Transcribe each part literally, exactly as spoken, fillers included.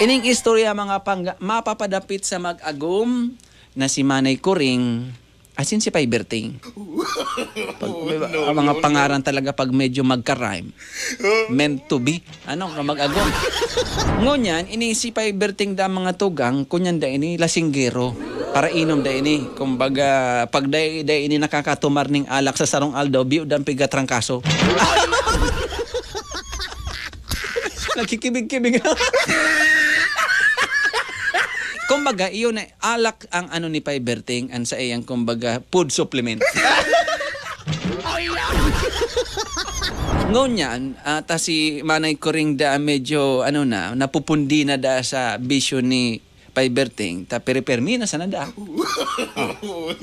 Ining istorya, mga pang-, mapapadapit sa mag-agom na si Manay Kuring, asin si Pay Berting. Pag, ang mga pangaran talaga pag medyo magka-rhyme, meant to be. Ano, nga mag-agom. Ngunyan, ini si Pay Berting da mga tugang, kunyan da ini, lasinggero. Para inom da ini. Kumbaga, pag da, da ini nakakatumar ning alak sa sarong aldaw, biyo dan piga trangkaso. Nakikibig-kibig. Kumbaga, iyon na, alak ang ano ni Pay Berting, ang sa iyang, kumbaga, food supplement. Ngunyan, ah, ta si Manay Kuring da medyo, ano na, napupundi na da sa bisyo ni Pay Berting, ta piripermi na sana da.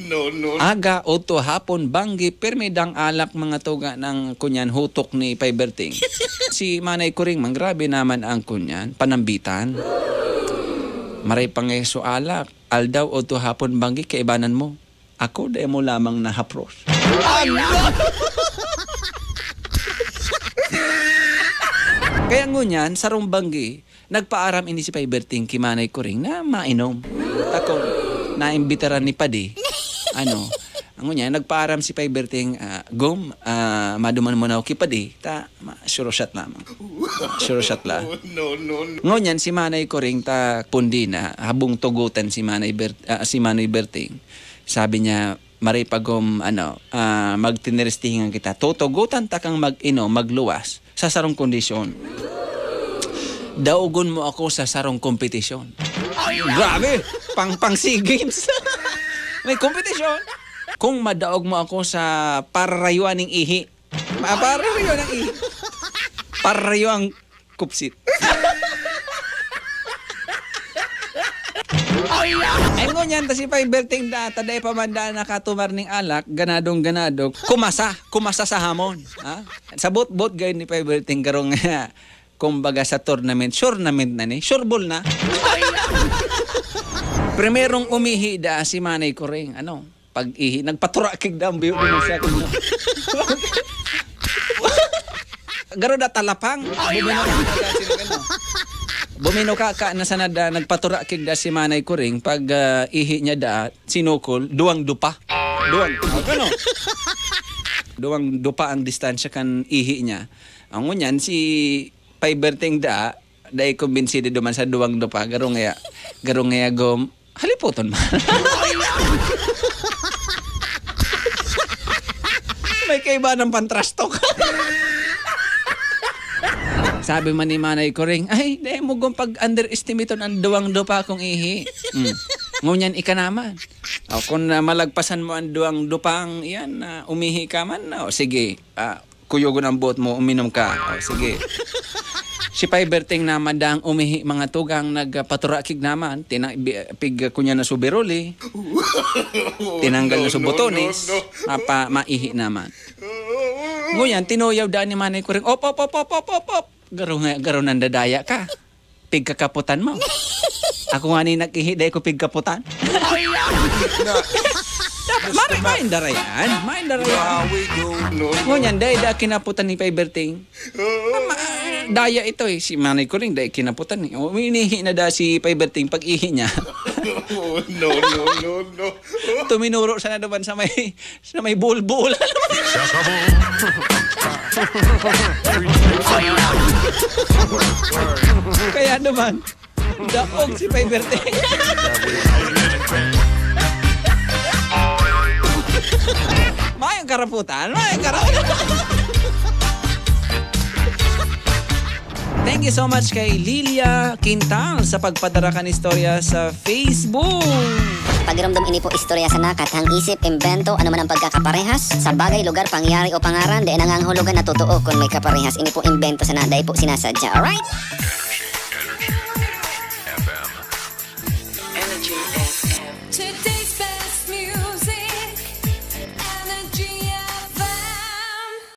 No, no. Aga, oto, hapon, banggi, pirmi dang alak mga tuga ng kunyan hutok ni Pay Berting. Si Manay Kuring man, grabe naman ang kunyan, panambitan. Maray pa nga so alak, aldaw, oto, hapon, banggi, kaibanan mo. Ako, dai mo lamang nahapros. Kaya ngunyan, sarong banggi, nagpaaram ini si Pay Berting ki Manay Kuring na mainom. Takon, naimbitaran ni Padi. Ano, ngunyan, nagpaaram si Pay Berting, ah, "Gom, ah, maduman mo na ako ki Padi." Ta, ma-, sure shot lamang. Sure shot la. No, no, no. Ngunyan, si Manay Kuring ta pundi na, habong tugutan si Manay Ber-, ah, si Manay Berting. Sabi niya, "Maray pa gom, ano, ah, magtiniristihingan kita. Tutugutan ta kang mag-inom, magluwas, sa sarong kondisyon. Daogon mo ako sa sarong kompetisyon." Grabe! Pang, pang SEA Games. May kompetisyon. "Kung madaog mo ako sa pararayuan ning ihi." Ma-, pararayuan ng ihi. Pararayuan kupsit. Ay, ngunyan, ta si Pay Berting da, ta dai pa man da nakatumar ning alak, ganadong ganado, kumasa, kumasa sa hamon. Ha? Sa bot-bot gayon ni Pay Berting, garong, kumbaga sa tournament, tournament na ni, sureball na. Primerong umihi da si Manay Kuring, ano? Pag-ihi, nagpaturakig na ang biyo ni Manay Kuring. Garo na talapang. Bumino ka, ka, sino ka, no? Bumino ka, ka, na sana da, nagpaturakig da si Manay Kuring. Pag, ah, ihi niya da, sinukol, duwang dupa. Duwang, ano? Duwang dupa ang distansya kan ihi niya. Ang ngunyan, si Pay Berting da, dai kumbinsido duman sa duwang dupa. Garo ngaya, garo ngaya gom, haliputon man. May kaiba ng pantrastok. Sabi man ni Manay Kuring, "Ay, dai mo gom pag-underestimaton ang duwang dupa kong ihi." Hmm. Ngunyan ika naman. O, kung, ah, malagpasan mo ang duwang dupang iyan, na umihi ka man, o, sige, ah, kuyogon ang buot mo, uminom ka. O, sige. Si Pay Berting naman dang umihi, mga tugang, nagpaturakig naman, tina-, bi-, pig, kunya na subiruli. Tinanggal na No, no, no, subotones, no. Mapa-, maihi naman. Ngunyan, tinuyaw daan ni Manay Kuring, "Op, op, op, op, op, op, op." Garo nga, garo nandadaya ka. Pigkakaputan mo. Ako nga ni nag-ihi, dai ko pigkaputan. Mare, main darayan. Main darayan. Ngunyan, dai da kinaputan ni Pay Berting. Na ma-, daya ito eh. Si Manay Kuring, dai kinaputan eh. O, inihi na da si Pay Berting pag-ihi niya. No, no, no, no. Tuminuro siya na naman sa may, sa may bulbul. Kaya naman, daog si Pay Berting. Mayong karaputan, mayong karaputan. Thank you so much kay Lilia Quintal sa pagpadara kan istorya sa Facebook. Pagiromdom, ini po istorya sana, kathang isip, imbento, ano man ang pagkakaparehas sa bagay, lugar, pangyayari o pangaran, dai nangangahulugan na totoo kun may kaparehas. Ini po imbento sana, dai po sinasadya. Alright?